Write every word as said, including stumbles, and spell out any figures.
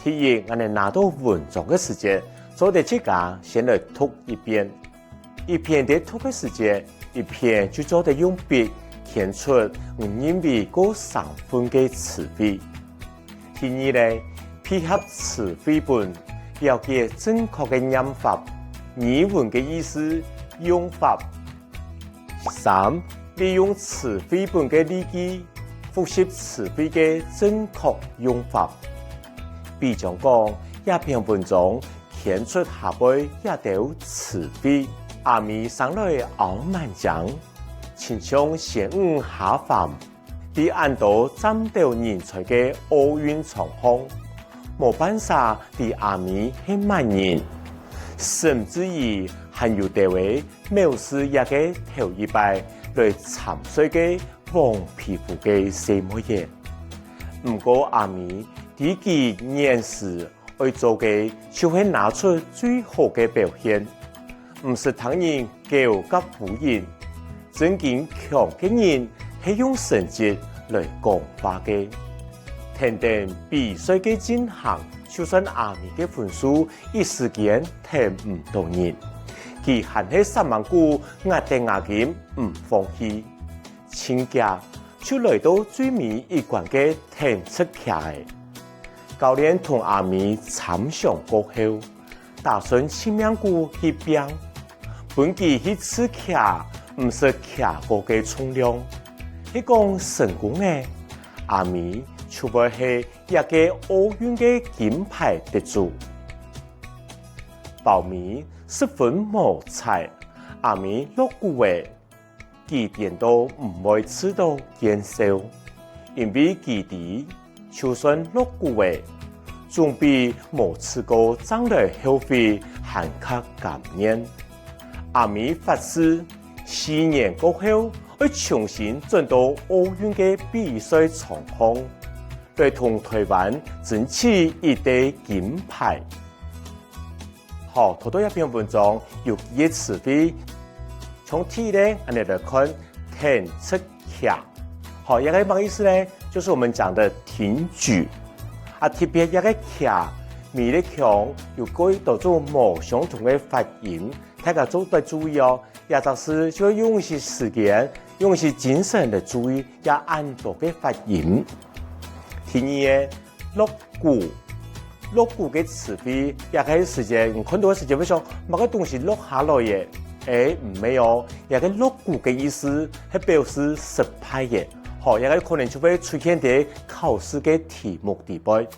第一，𠊎等拿到文章个時節，做得自家先來讀一遍。一片在讀个時節，一片就做得用筆圈出你認為較生份个詞彙。第二呢，配合詞彙本，了解正確个唸法、語文个意思、用法。三，利用詞彙本个例句，複習詞彙个正確用法。比將講，這篇文章圈出下背這兜詞彙：阿美生來拗蠻靚，親像仙女下凡。在恁多佔斗人才个奧運場項，無半儕知阿美係麼人，甚至於還有兜仔藐視這个頭一擺來參賽个黃皮膚个細妹仔。毋過阿美知佢現時愛做个就係拿出最好个表現，毋使聽人狗甲烏蠅。正經強个人係用成績來講話个。跈等比賽个進行，就算阿美个分數一時間跈毋著人，佢還係煞猛牯，咬著牙根毋放棄。 盡遽就來到最尾一關个挺直徛仔。教練同阿美參詳過後，打算盡命牯去拚，分佢去試徛毋識徛過个重量。係講成功了，阿美就會係這个奧運个金牌得主。包尾十分無彩，阿美落鼓了。 佢顛倒毋會試著見笑，因為佢知，就算落鼓了，總比無試過正來後悔還較甘願。阿美發誓，四年過後，愛重新轉到奧運个比賽場項，來同臺灣爭取一塊金牌。 好，讀到這篇文章有幾個詞彙，從第一呢，𠊎等來看挺直徛。好，這個麼个意思呢？就是我們講的挺舉。啊，特別這個徛，每個腔有幾多種無相同个發音，大家做得注意哦。這隻字就用一息時間，用一息精神來注意這恁多个發音。第二個， 落鼓。落鼓个詞彙，這個時節，你看到个時節會想，麼个東西落下來了？誒，毋係哦，這個落鼓个意思係表示失敗了。好，這個可能就會出現在考試个題目裡背。